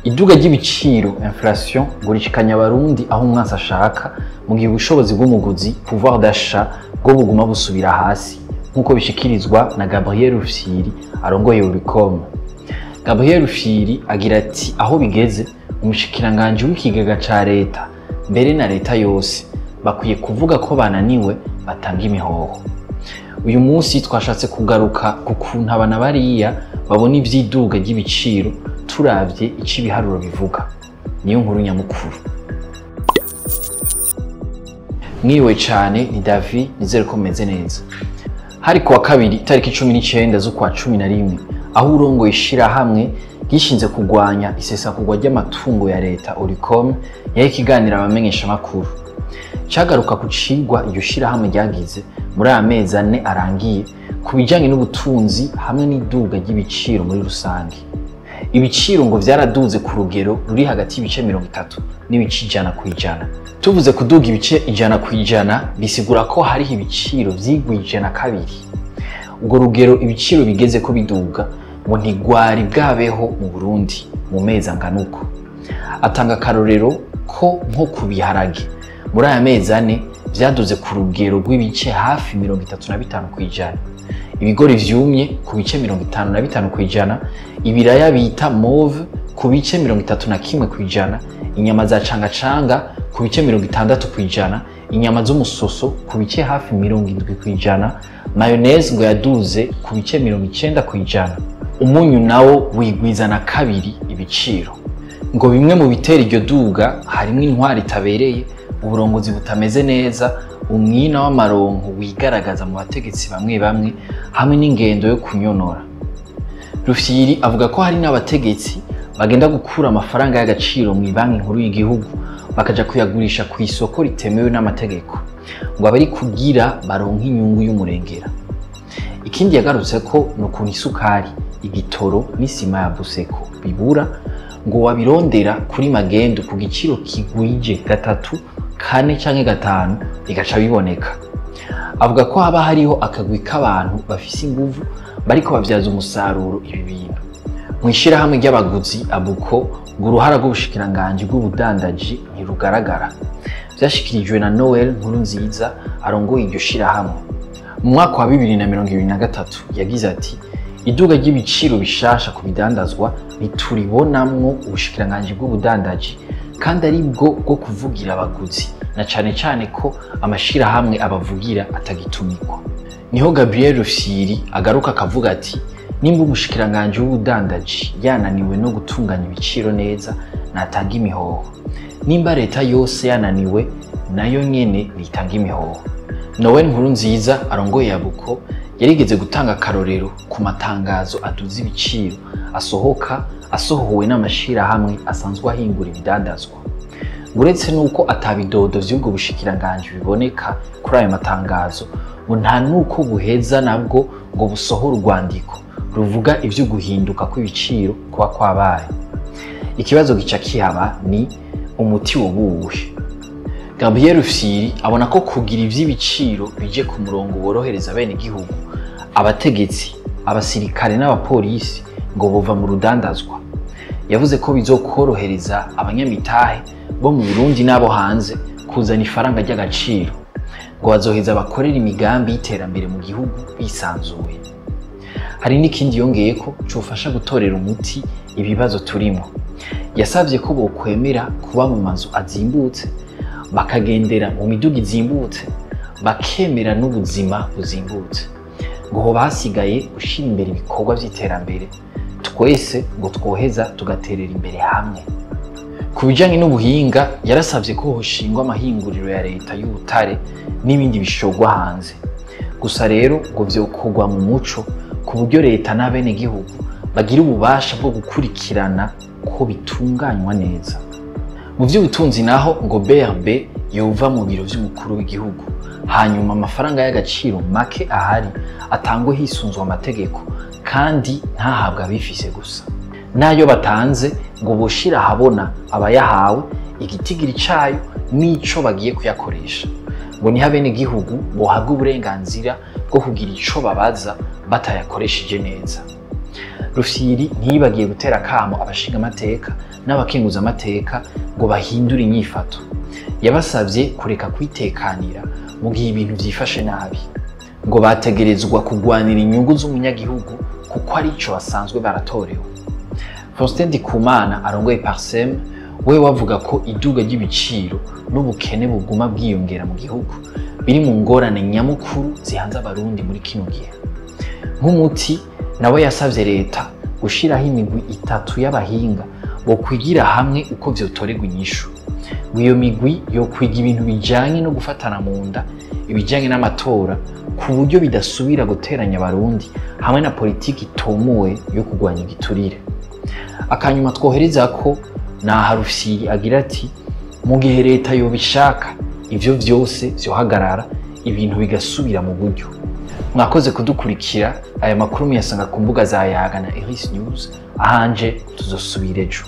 Iduga ry'ibiciro, inflation, ngo rishikanya Abarundi aho umwansi ashaka, mu gihe ubushobozi bw'umuguzi, pouvoir d'achat, bwo buguma busubira hasi, nk'uko bishikirizwa na Gabriel Rufyiri arongoye Olucome. Gabriel Rufyiri agira ati aho bigeze umushikiranganji w'ikigega ca leta mbere na leta yose bakwiye kuvuga ko bananiwe, batanga imihoho. Uyu munsi twashatse kugaruka ku kuntu abana bariya babona ivy'iduga ry'ibiciro, turavye ico ibiharuro bivuga. Niyo nkuru nyamukuru. Mwiriwe cane, ni Davi, nizere ko mumeze neza. Hari kuwa kabiri itariki 19 z'ukwa 11, aho urongoye ishirahamwe gishinze kurwanya isesagurwa ry'amatungo ya leta, Olucome, yaha ikiganiro abamenyeshamakuru. Cagaruka ku cigwa iryo shirahamwe ryagize muri aya mezi 4 arangiye ku bijanye n'ubutunzi hamwe n'iduga ry'ibiciro muri rusange. Ibiciro ngo vyaraduze ku rugero ruri hagati y'ibice 30 n'ibice 100%. Tuvuze kuduga ibice 100%, bisigura ko hariho ibiciro vyigwije na kabiri. Urwo rugero ibiciro bigeze ko biduga ngo ntigwari bwabeho mu Burundi mu mezi angana uko. Atanga akarorero ko nko ku biharage muri aya mezi 4 vyaduze ku rugero rw'ibice hafi 35%. Ibigori vyumye ku bice 55%, ibiraya bita mauve ku bice 31%, inyama za cangacanga ku bice 60%, inyama z'umusoso ku bice hafi 70%, mayonnaise ngo yaduze ku bice 90%. Umunyu nawo wigwiza na kabiri ibiciro. Ngo bimwe mu bitera iryo duga harimwo intwari itabereye, uburongozi butameze neza, umwina w'amaronko wigaragaza mu bategetsi bamwe bamwe, hamwe n'ingendo yo kunyonora. Rufyiri avuga ko hari n'abategetsi bagenda gukura amafaranga y'agaciro mu banki nkuru y'igihugu bakaja kuyagurisha ku isoko ritemewe n'amategeko, ngo abari kugira baronke inyungu y'umurengera. Ikindi yagarutse ko ni ukuntu isukari, igitoro n'isima ya Buseko bibura, ngo wabirondera kuri magendu ku giciro kigwije 3, 4 canke 5 bigaca biboneka. Avuga ko haba hariho akagwi k'abantu bafise inguvu bariko bavyaza umusaruro ibi bintu. Mw'ishirahamwe ry'abaguzi Abuko, ngo uruhara rw'ubushikiranganji bw'ubudandaji ntirugaragara. Vyashikirijwe na Noel Nkurunziza arongoye iryo shirahamwe. Mu mwaka wa 2023 yagize ati iduga ry'ibiciro bishasha ku bidandazwa ntituribonamwo ubushikiranganji bw'ubudandaji, kandi ari bwo bwo kuvugira abaguzi, na cane cane ko amashirahamwe abavugira atagitumikwa. Niho Gabriel Rufyiri agaruka akavuga ati nimba umushikiranganji w'ubudandaji yananiwe no gutunganya ibiciro neza, natanga imihoho. Nimba leta yose yananiwe, nayo nyene nitanga imihoho. Noel Nkurunziza arongoye Abuko yarigeze gutanga akarorero ku matangazo aduza ibiciro asohoka asohowe n'amashirahamwe asanzwe ahingura ibidandazwa. Uretse nuko atabidodo vy'ubwo bushikiranganji biboneka kuri ayo matangazo, ngo nta nuko buheza nabwo ngo busohore urwandiko ruvuga ivyo guhinduka kw'ibiciro kuba kwabaye. Ikibazo gica kihaba ni umuti wobuwuhe. Gabriel Rufyiri abona ko kugira ivy'ibiciro bije ku murongo worohereza bene igihugu, abategetsi, abasirikare n'abapolisi ngo bova mu rudandazwa. Yavuze ko bizokorohereza abanyamitahe bo mu Burundi n'abo hanze kuzana ifaranga ry'agaciro, ngo bazoheza bakorera imigambi y'iterambere mu gihugu bisanzuye. Hari n'ikindi yongeye ko cofasha gutorera umuti ibibazo turimo. Yasavye ko bokwemera kuba mu mazu azimbutse, bakagendera mu miduga izimbutse, bakemera n'ubuzima buzimbutse. Ngo hoba hasigaye gushira imbere ibikorwa vy'iterambere, twese ngo twoheza tugaterera imbere hamwe. Ku bijanye n'ubuhinga, yarasavye ko hoshingwa amahinguriro ya leta y'ubutare n'ibindi bishorwa hanze. Gusa rero ngo vyokorwa mu muco, ku buryo leta n'abenegihugu bagira ububasha bwo gukurikirana ko bitunganywa neza. Mu vy'ubutunzi naho ngo BRB yova mu biro vy'umukuru w'igihugu, hanyuma amafaranga y'agaciro make ahari atangwe hisunzwe amategeko, kandi ntahabwe abifise gusa. N'ayo batanze ngo boshira ahabona abayahawe, igitigiri cayo n'ico bagiye kuyakoresha. Ngo niho abenegihugu bohabwa uburenganzira bwo kugira ico babaza batayakoresheje neza. Rufyiri ntiyibagiye gutera akamo abashingamateka n'abakenguzamateka ngo bahindure inyifato. Yabasavye kureka kwitekanira mu gihe ibintu vyifashe nabi, ngo bategerezwa kugwanira inyungu z'umunyagihugu kuko arico basanzwe baratorewe. Faustin Ndikumana arongoye Parsem we wavuga ko iduga ry'ibiciro n'ubukene buguma bwiyongera mu gihugu biri mu ngorane nyamukuru zihanze Abarundi muri kino gihe. Nk'umuti nawe yasavye leta gushiraho imigwi itatu y'abahinga bokwigira hamwe uko vyotorerwa inyishu. Ngo iyo migwi yokwiga ibintu bijanye no gufatana mu nda, ibijanye n'amatora ku buryo bidasubira guteranya Abarundi, hamwe na politiki itomoye yo kurwanya igiturire. Akanyuma twohereza ko naha Rufyiri agira ati mu gihe leta yobishaka ivyo vyose vyohagarara, ibintu bigasubira mu buryo. Mwakoze kudukurikira. Aya makuru muyasanga ku mbuga za Yaga na Iris News. Ahanje tuzosubira ejo.